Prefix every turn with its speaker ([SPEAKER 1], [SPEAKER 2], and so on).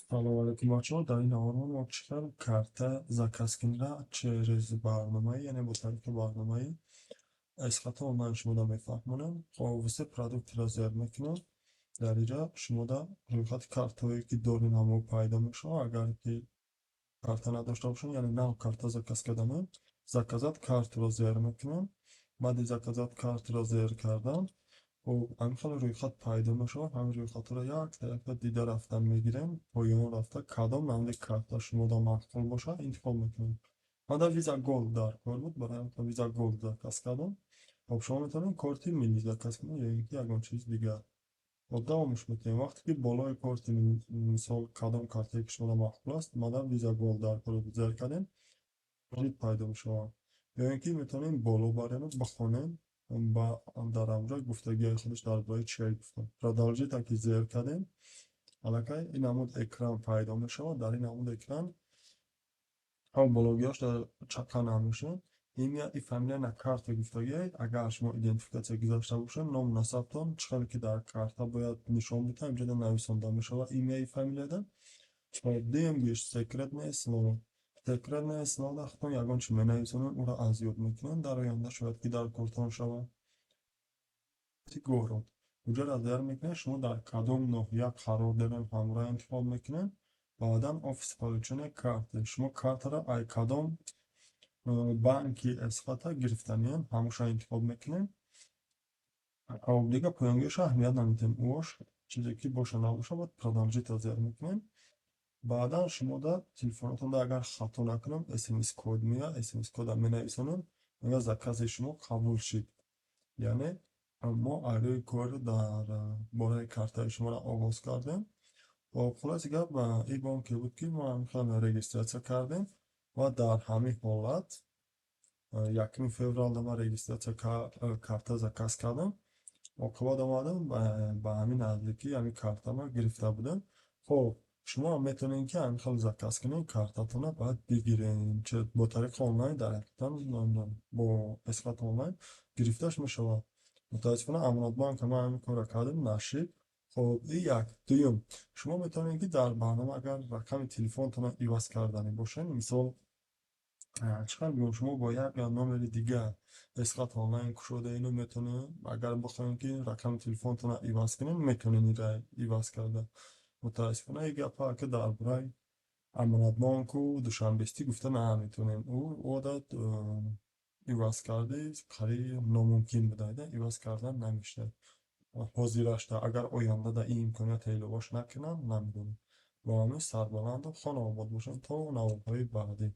[SPEAKER 1] Салом алейкум, бачаҳо! Дар ин навор мо чӣ хел карта заказ кунира через барномаи, яъне бо тариқи барномаи Эсхата онлайн шумода мефаҳмонем. Хоб, «Все продукты»ро зер мекунем. Дар инҷа шумода рӯйхати картҳое, ки дорем, ҳамо пайдо мешавад. Агар ки карта надошта бошем, яъне нав карта заказ карданем, «Заказать карту»ро зер мекунем. Баъди «Заказать карту»ро зер кардан, хоб, ҳамин хел рӯйхат пайдо мешавад. Ҳамин рӯйхатҳоро якта якта дида рафтан мегирем. Поён рафта, кадом намуди карта шумода маъқул бошад, интихоб мекунем. Ман дар Visa Gold дар кор буд, барои ҳамин Visa Gold заказ кардам. Хоб, шумо метавонед корти миллӣ заказ кунед ё ин ки ягон чизи дигар. Хоб, давомаш метавонем. Вақте ки болои корти, мисол, кадом картае, ки шумода маъқул аст, ман дар Visa Gold дар кор буд, зер кардем, пайдо мешавад. Ё ин ки метавонем боло барему бихонем ба дар ҳамҷо гуфтагиҳои худаш дар бораи чие гуфта. «Продолжить» ки зер кардем, аллакай ин намуд экран пайдо мешавад. Дар ин намуд экран ҳам бологиҳош дар чақа намешавад. «Имя и фамилия на карте» гуфтагиҳай. Агар шумо идентификатсия гузашта бошед, ному насабтон чӣ хеле ки дар карта бояд нишон диҳад, инҷода нависонда мешавад имя и фамилияда. Дуюмгиш «Секретное слово». «Секретное слово» худтон ягон чи менависонед, ӯро аз ёд мекунед, дар оянда шояд ки дар кортон шавад. «Город» уҷаро зер мекунед, шумо дар кадом ноҳия қарор доред, ҳамроҳ интихоб мекунед. Баъдан «Офис получения карты». Шумо картаро ай кадом банки Эсхата гирифтаниен, ҳамуша интихоб мекунем. Хоб, дига поёнгиҳоша аҳамият намедиҳем. Уош чизе ки боша набоша, бояд «Продолжить»-а зер мекунем. Баъдан шумода телефонотонда, агар хато накунам, смс код меояд. Смс кода менависонем, мегӯяд, закази шумо қабул шид. Яъне мо рӯи кор дар бораи картаи шуморо оғоз кардем. Хулоси гап, ин бонке буд, ки мо ҳамин регистрация кардем ва дар ҳамин ҳолат 1 февралда ман регистрация карта заказ кардам. Оқибат омадам, ба ҳамин наздикӣ ҳамин картама гирифта будам. Хоб, шумо ҳам метавонед, ки ҳамин хел заказ кунед картатонро, баъд бигиред. Бо тариқи онлайн, дар ҳақиқатан бо Эсхата онлайн гирифташ мешавад. Мутаассифона, Амонатбанка ман ҳамин корро кардем, нашид. Хоб, ин як. Дуюм, шумо метавонед, ки дар барнома агар рақами телефонтонро иваз карданӣ бошед, мисол, чӣ қадр бигӯям, шумо бо як номери дигар Эсхата онлайн кушодаену метавонед, агар бихоҳед, ки рақами телефонтонро иваз кунед, метавонед инро иваз карда. Мутаассифона, ин гапҳо ака дар бораи Амонатбонку Душанбе-Сити гуфта наметавонем. Ӯ одат иваз карди, қариб номумкин буда, иваз кардан намешавад. Ҳозирашда, агар ояндада ин имконияте иловаш накунанд, намедонам. Бо ҳамин сарбаланду хонаобод бошед то наворҳои баъдӣ.